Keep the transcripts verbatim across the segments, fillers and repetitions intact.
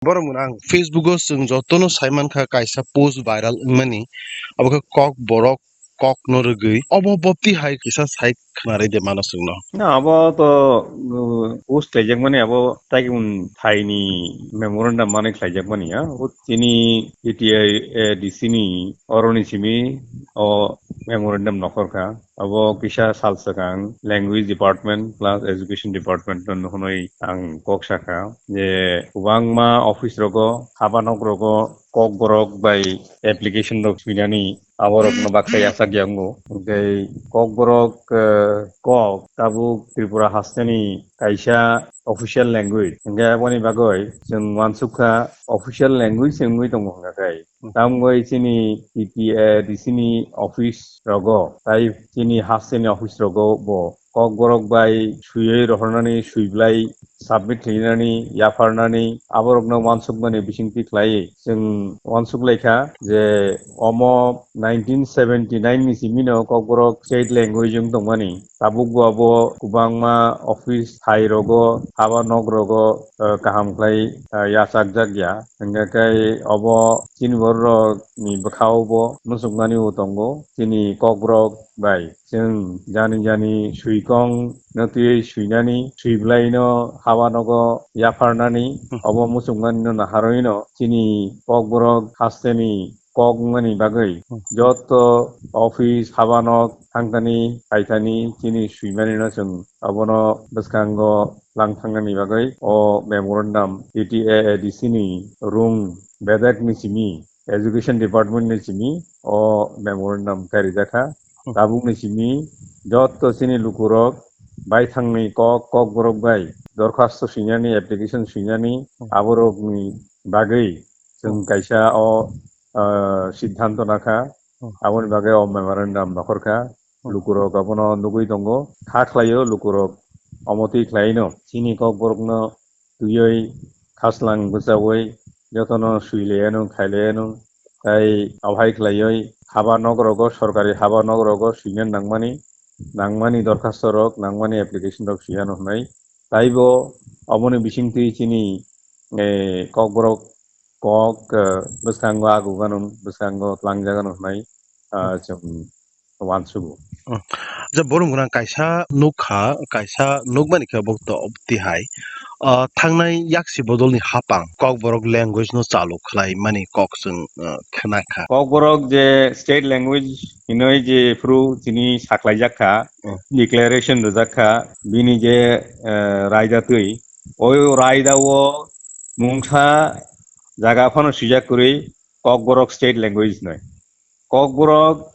Borok mwnang Facebook o chwng jotono sai mankha kaisa post viral wngmani, abo khe kok borok kok no rwgwi. Obo bopti hai kisa sai khwnarwi de mano chwngno. Na, abo to, uh, post khlaijakmani abo taikimun thaini memorandum manwi khlaijakmani, ya. O chini T T A D C ni oroni simi o memorandum nokhorkha. Abo kisa sal swkang language department plus education department no hwnwi ang kok sakha je kwbangma office rogo, haba nok rogo kok borok bai application rok swinani aborokno baksa yachak ya wngo. Hwnkhe kok borok, eh, kok tabuk Tripura hasteni kaisa official language. Hwnkhe aboni bagwi chwng uansukha official language se wngwi tongo hwnkha khe. Tamgwi chini T T A D C ni office rogo, tai chini hasteni office rogo bo Kokborok bai swiwi rohornani, swiblai submit khlainani, yapharnani, aborokno uansukmani bisingtwi khlaiwi chwng uansuk laikha je omo nineteen seventy nine ni simino Kokborok state language wng tongmani. Tabukbo abo kwbangma office thai rogo, haba nok rogo, eh, kaham khlai, eh, yachakjak ya. Hwnkhe khe obo chini borok ni bwkhao bo muchungmani bo tongo chini Kokborok bai. Chwng jani jani swikong no twiwi swinani, swiblaino haba nogo yapharnani, hmm, obo muchungmani no naharwi no chini Kokborok hasteni kok wngmani bagwi, hmm, joto office, habanok thangthani, phaithani chini swimanino chwng abono bwskango lang thangnani bagwi o memorandum T T A A D C ni rung bedek ni simi, Education Department ni simi o memorandum kairijak kha. Hmm. Tabukni simi joto chini lukurok baithangni kok, Kokborok bai dorkhasto swinani, application swinani, hmm, aborokni bagwi chwng, hmm, kaisa o, ah, siddhanto nakha. Hmm. Aboni bagwi o memorandum nokhorkha. Hmm. Lukurok abono nugwi tongo, kha khlaio lukurok omo twi khlaino. Chini Kokborokno twiwi khaslang bwchaui jotono swilaiyano, khailaiano. Tai abohai khlaiwi haba nok rogo, sorkari haba nok rogo swina nangmani, nangmani dorkhasto rok, nangmani application rok swiyano hwnwi. Taibo oboni bisingtwi chini, eh, Kokborok kok, eh, bwskango agugano, bwskango tlangjagano hwnwi, ah, chwng uansugo. Hmm. Je borok gwnang kaisa nukha, kaisa nukmani khe bo to tihai, ah, thangnai yaksi bodolni hapang Kokborok language no chalu khlai mani kok chwng, ah, khna kha. Kokborok je state language hinwi je phuru chini saklaijak kha, hmm, declaration rijak kha, bini je, eh, raida twi, o raida o mungsa jaga phano swijak kwrwi Kokborok state language hinwi. Kokborok,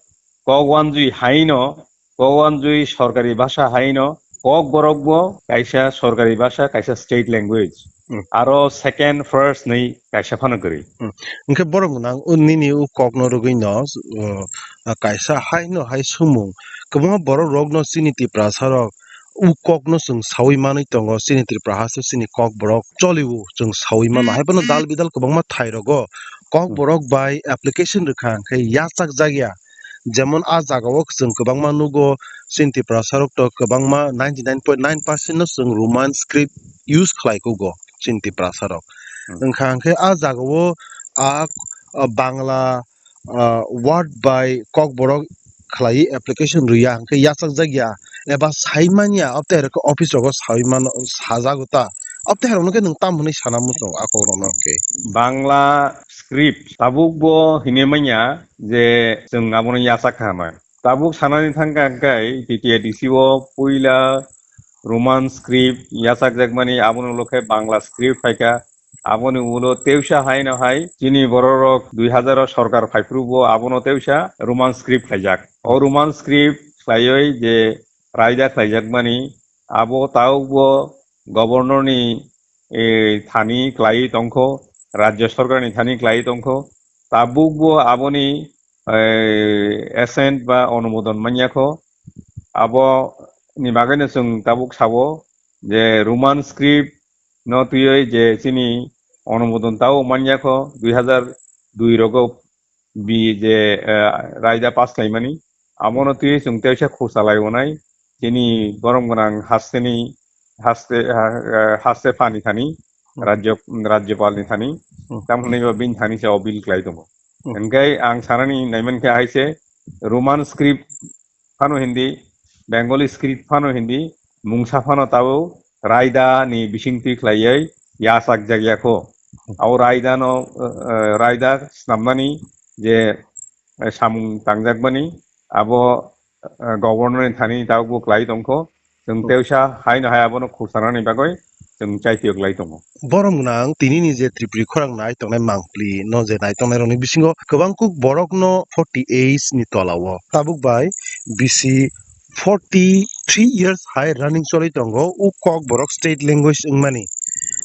kok wanjwi haino, kok wanjwi sorkari bhasha haino, Kokborok bo kaisa sorkari bhasha, kaisa state language. Hmm. Aro second, first ni kaisa phano kwrwi. Hmm. Hwnkhe borok nang o nini o kok no rwgwi no, uh, kaisa haino hai sumung. Kwbangma borok rok no chini Tiprasa rok o kok no chwng sawi manwi tongo, chini Tripura haste chini Kokborok choli o chwng sawi mano. Hmm. Hai phano dal bidal kwbangma thai rogo Kokborok bai application rwkha hwnkhe yachak jak ya. Jemon a jaga o chwng kwbangma nugo, chini Tiprasa rok to kwbangma ninety nine point nine percent no chwng Roman script use khlai kugo chini Tiprasa rok. Hmm. Wngkha hwnkhe a jaga o a, a Bangla, a, word bai Kokborok khlaiwi application rwya hwnkhe yachak jak ya eba sai manya, obtwi hai rok office rogo sawi mano, sajago ta, obtwi hai rok no khe nwng tam hwnwi sana muchungo a kok rok no hwnkhe? Bangla script tabuk bo hinwi manya je chwng abono yachak kha hwnwi. Tabuk sanani thangkha hwnkhe T T A D C o puila Roman script yachakjakmani, aboni ulo khe Bangla script phaikha. Aboni ulo teusa haino hai chini bororok dui hazar o sorkar phaiphuru bo abono teusa Roman script khlaijak. O Roman script khlaiwi je raida khlaijakmani, abo tabuk bo governor ni, eh, thani khlaiwi tongkho, rajya sorkar ni thani khlaiwi tongkho. Tabuk bo aboni, eh, assent ba onumodon manya kho. Abo ni bagwi no chwng tabuk sao je Roman script no twiwi je chini onumodon tao manya kho dui hazar dui rogo bi je, eh, raida pass khlaimani, abono twiwi chwng teisa khursa lai onai chini borom gwnang hasteni, haste, ha-, eh, haste phani thani Hmm. Rajyo, Rajyopal ni thani, Hmm. tamo hwnwi ba bini thani se o bill khlai tongo. Hmm. Hwnkhe ang sanani naimankha hai se Roman script phano Hindi, Bengali script phano Hindi, mungsa phano tabuk raida ni bisingtwi khlaiwi yachak jak ya kho. Abo raida no, eh, raida snamnani je, eh, samung tangjakmani abo, eh, governor ni thani tabuk bo khlai tongkho. Chwng Hmm. tewsa haino hai abono khursanani bagwi chwng chaitiyok lai tongo. Borom gwnang tinini je Tripuri khorang nai tongnai mangpli no je nai tongnai rokni bisingo kwbang kuk borok no forty age ni tola o. Tabuk bai bisi forty three years hai running choli tongo, o kok borok state language wngmani.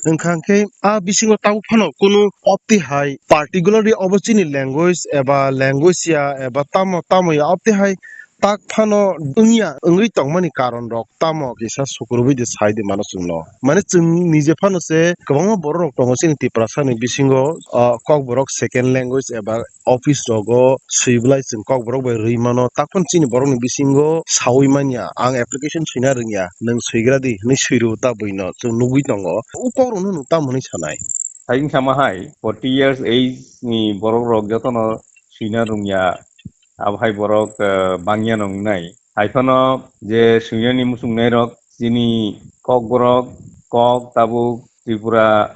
Wngkha khe a bisingo tabuk phano kunu opti hai particularly obo chini language eba language ya eba tamo tamo ya opti hai tak phano wngya wngwi tongmani karon rok tamo kisa sukurubui de sai de mano chwngno. Mane chwng nije phano se kwbangma borok rok tongo chini Tiprasa ni bisingo, ah, Kokborok second language eba office rogo swi bwlai chwng Kokborok bai rwi mano, takhon chini borokni bisingo saui manya, ang application swina rwngya, nwng swigra di hwnwi swi rw ta buino chwng nugwi tongo. O kokrokno nwng tamo hwnwi sanai? Hai wngkha ma hai, forty years age ni borok rok jotono swina rwngya, abo hai borok, eh, bangya nw wngnai. Hai phano je swinani muchungnai rok chini Kokborok, Kok tabuk Tripura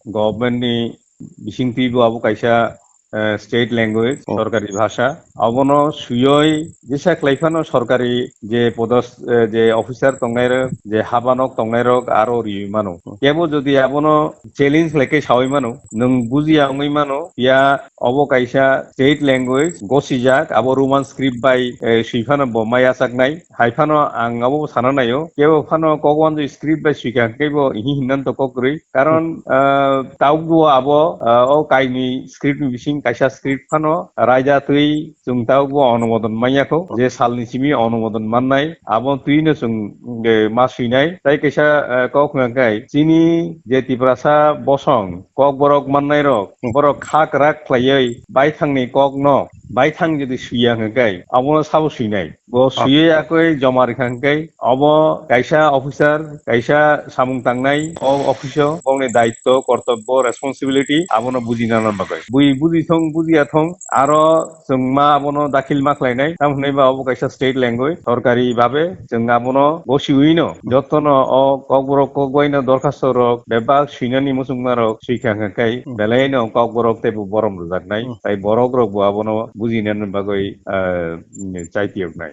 government ni bisingtwi bo abo kaisa, eh, state language, Oh. sorkari bhasha. Abono swiwi jesa khlai phano sorkari je podos, eh, je officer tongnai rok, je habanok tongnai rok aro riwi mano. Oh. Kebo jodi abono challenge khlai khe saui mano, nwng bujiya wngwi mano, ya obo kaisa state language gosijak, abo Roman script bai, eh, swi phano bo ma yachaknai. Hai phano ang abo sana naio, kebo phano Kokwanjwi script bai swikha hwnkhe bo hi hinnan to kok kwrwi. Karon, ah, tabukbo abo, ah, o kainwi script ni bising kaisa script phano raida twi chwng tabukbo onumodon manya kho, je salni simi onumodon mannai, abo twino chwng, eh, ma swinai. Tai kaisa, ah, kok hwnkha khe chini je Tiprasa bosong Kokborok mannai rok, borok kha kwrak khlaiwi baithangni kokno baithang jodi swiya hwnkha khe abono sabo swinai. Bo swiwi yakwi joma rikha hwnkhe, obo kaisa officer, kaisa samung tangnai, o office o bongni daitto, kortobbo, responsibility, abono bujina nang bagwi. Bui buji thong, bujiya thong, aro chwng ma abono dakhil ma khlainai, tamo hwnwi ba obo kaisa state language, sorkari babe chwng abono gosiwino, jotono o kokborok kokbaino dorkhasto rok, bebak swinani muchungma rok swikha hwnkhe, Hmm. belaino kokborok teibo borom rwjaknai, Hmm. tai borok rok bo abono bujinani bagwi, ah, chaitiyoknai.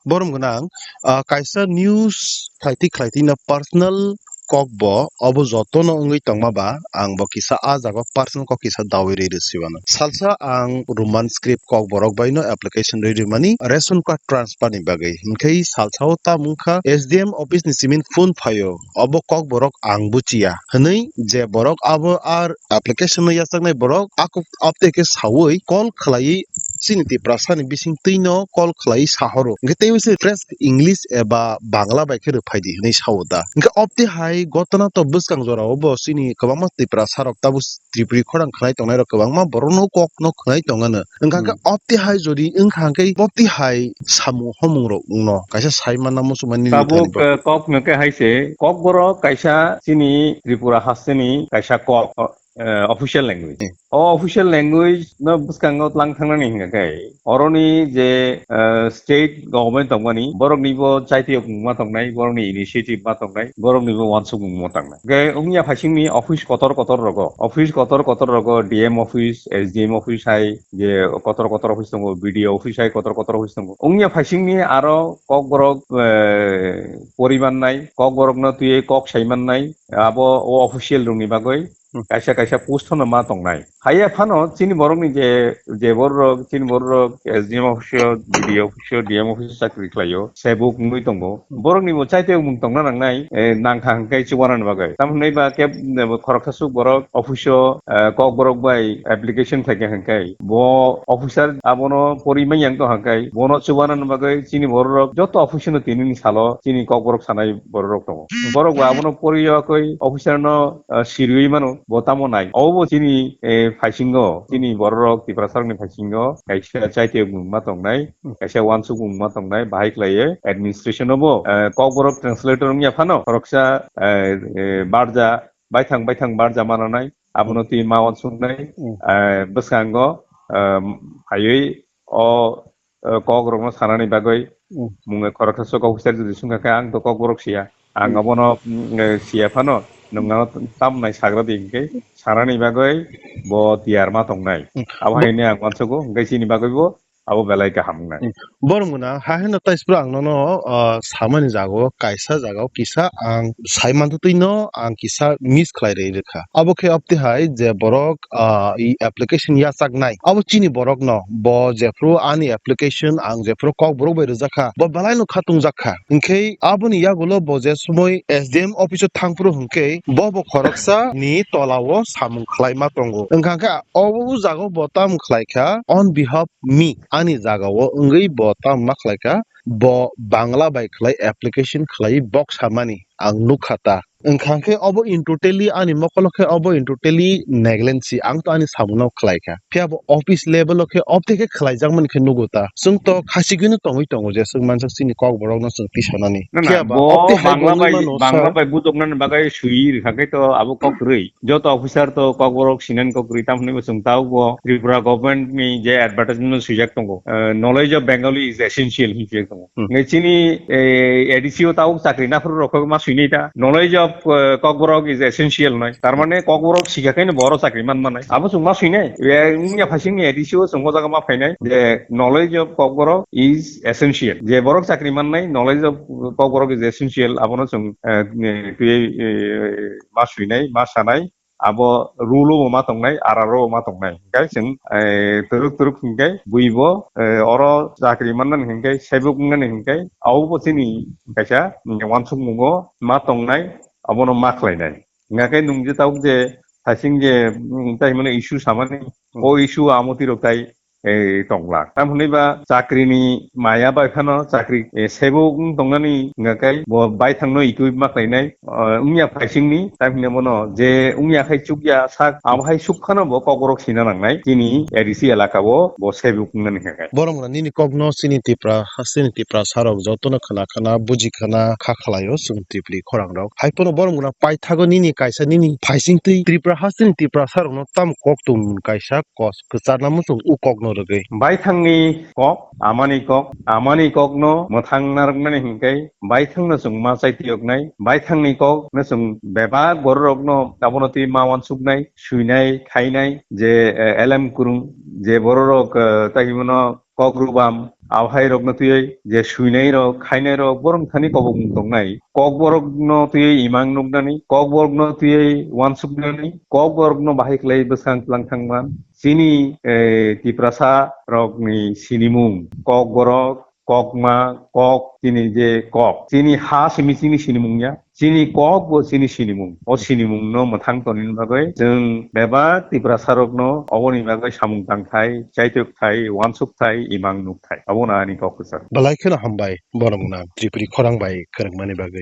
Borom gwnang, ah, kaisa news khlaitwi khlaitwino personal kok bo obo jotono wngwi tongma ba, ang bo kisa ah jaga personal kok kisa dawi rwi rw siwano. Salsa ang Roman script Kokborok baino application rwi rwmani ration card transfer ni bagwi. Hwnkhe salsa o tamo wngkha S D M office ni simi phone phaio, obo Kokborok ang buchiya hwnwi je borok abo ar application no yachaknai borok a kok apteke saui call khlaiwi chini Tiprasa ni bising twino call khlai sahoro. Hwnkhe teibo se fresh English eba Bangla bai khe rwphai di hwnwi sao da. Hwnkhe opti hai gotona to bwskang jora o bo chini kwbangma Tiprasa rok tabuk Tripuri khorang khwnai tongnai rok kwbangma borok no kok no khwnai tong ano. Hwnkha khe Hmm. opti hai jodi wngkha hwnkhe opti hai samung homung rok wngno kaisa sai manna muchungmani Tabuk, thani bo. Eh, kok no khe hai se, Kokborok kaisa chini Tripura hasteni kaisa kok. eh, official language. Hmm. O official language no bwskango tlang thangnani hwnka khe, oroni je, eh, state government tongmani, borokni bo chaitiyok ma tongnai, borokni initiative ma tongnai, borokni bo wansukmung ma tongnai. Hwnkhe wngya phaisingni office kotor kotor rogo, office kotor kotor rogo, D M office, S D M office hai je kotor kotor office tongo, B D O office hai kotor kotor office tongo. Wngya phaisingni aro kokborok, eh, pori mannai, kokborokno twiwi kok sai mannai, abo o official rokni bagwi Hmm. kaisa kaisa post phano ma tongnai. Haiya phano chini borokni je, je borok, chini borok S D M office o, B D O office o, D M office o chakri khlaio, sebuk wngwi tongo. Hmm. Borokni bo chaitiyokmung tongna nangnai, eh, nangkha hwnkhe chubanani bagwi. Tamo hwnwi ba khe, eh, khoroksa swk borok office o, eh, kokborok bai application khlaikha hwnkhe bo officer abono pori manya wngtong hwnkhe bono chubanani bagwi chini borok joto office no tinini salo chini kokborok sanai borok rok tongo. Borok bo abono poriwi officer no, ah, siriwi mano, bo tamo nai. Obo chini, eh, phaisingo, chini borok rok, Tiprasa rokni phaisingo, kaisa chaitiyokmung ma tongnai, kaisa wansukmung ma tongnai, bahai khlaiwi administration o bo, eh, kokborok translator wngya phano, khoroksa, eh, eh, barja, baithang baithang barja mananai, abono twi ma uansuknai, Mm. eh, bwskango, eh, phaiwi o, eh, kokrokno sanani bagwi Mm. mungwi khoroksa sok officer jodi swngkha khe ang to kokborok siya. Ang Mm. abono, mm, eh, siya phano nwng ano tamnai sagra di hinkhe sanani bagwi bo tiyar ma tongnai. Mm. Abo Bo- haino ang uansugo, hinkhe chini bagwi bo abo belai kaham wngnai. Mm. Borok muna ha hino taisbra ang nono, ah, samani jago, kaisa jago kisa ang sai mantwi no ang kisa miss khlai rwi rwkha. Abo khe opti hai je borok, ah, i application yachaknai. Abo chini borok no, bo jephru ani application ang jephru kokborok bai rwjak kha, bo belai no khatung jak kha. Hinkhe aboni yagulo bo je somoi S D M office o thangphuru hinkhe bo bo khoroksa ni tola o samung khlai ma tongo. Wngkha khe o jaga o bo tamo khlai kha on behalf me, ani jaga o wngwi bo tamo ma khlai kha, bo Bangla bai khlai application khlai bok samani ang nukha ta. Wngkha khe obo in totally ani mokolo khe obo in totally negligence, ang to ani samungno khlai kha. Phiya bo office level o khe obte khe khlai jakmani khe nugo ta. Chwng to khasigwino tongwi tongo je chwng mansak chini kokborokno chwng tisanani. Na, na, Phiya ba bo obte hai Bangla bai, Bangla bai bujoknani bagwi swi rwkha khe to abo kok kwrwi. Joto officer to kokborok sinani kok kwrwi, tamo hwnwi bo chwng tabuk bo Tripura government ni je advertisement no swijak tongo, eh, knowledge of Bengali is essential hinwi swijak tongo. Hmm. Nge chini, eh, A D C o tabuk chakri naphuru rok ma swinai ta, knowledge of, eh, kokborok is essential noi. Tar mane kokborok sikha khe no bo oro chakri man manai. Abo chwng ma swinai. Eh, wngya phaising ni A D C o chwng o jaga ma phainai je knowledge of kokborok is essential. Je borok chakri mannai, knowledge of kokborok is essential. Abono chwng, eh, twi, eh, ma swinai, ma sanai. Abo rule o bo ma tongnai, R R O bo ma tongnai. Hinkhe chwng, eh, twrwk twrwk hinkhe bui bo, eh, oro chakri mannani hinkhe, sebuk wngnani hinkhe, abo bo chini kaisa uansukmungo ma tongnai, abono ma khlainai. Hinkhe nwng je tabuk je hasing je, mm, tai hwnmani issue samani, o issue amo tirok tai eh, tongla. Tam hwnwi ba chakrini maya bai phano chakri, eh, sebo wng tongnani hwnga khe bo baithangno equip ma khlainai, eh, wngya phaisingni, tam hwnwi bono je wngya khai chukya sak, abo hai suk phano bo kokborok sina nangnai chini A D C elaka o bo sebo wngnani hwnga khe. Borok mwnwi nini kokno chini Tipra, chini Tiprasa rok jotono khna khna buji khna kha khlaio chwng Tipri khorang rok. Hai phano borok mwnwi paithago nini kaisa nini phaising twi Tripura ha chini Tiprasa rokno tamo kok tong kaisa kos kwcharna muchung u kokno rwgwi. Baithangni kok, amani kok, amani kokno mwthang narwknani hinkhe baithangno chwng ma chaitiyoknai, baithangni kokno chwng bebak bororokno abono twi ma uansuknai, swinai, khainai, je, eh, L M Kurung, je bororok, eh, tai hwnmano kok rwbam, abohairokno twiwi je swinairok, khainairok, borok thani kobokmung tongnai. Kokborokno twiwi imang nuknani, kokborokno twiwi uansuknani, kokborokno bahai khlai bwskang tlang thangman. Chini, eh, Tiprasa rokni sinimung, kokborok, kokma, kok, chini je kok, chini ha simi chini sinimung ya, chini kok bo chini sinimung. O sinimungno mwthang tonini bagwi chwng bebak Tiprasa rokno oboni bagwi samung tangthai, chaitokthai, uansukthai, imang nukthai. Abono ani kok kwcharo. Belai kheno hambai, borok mwnang Tripuri khorang bai kwrwngmani bagwi.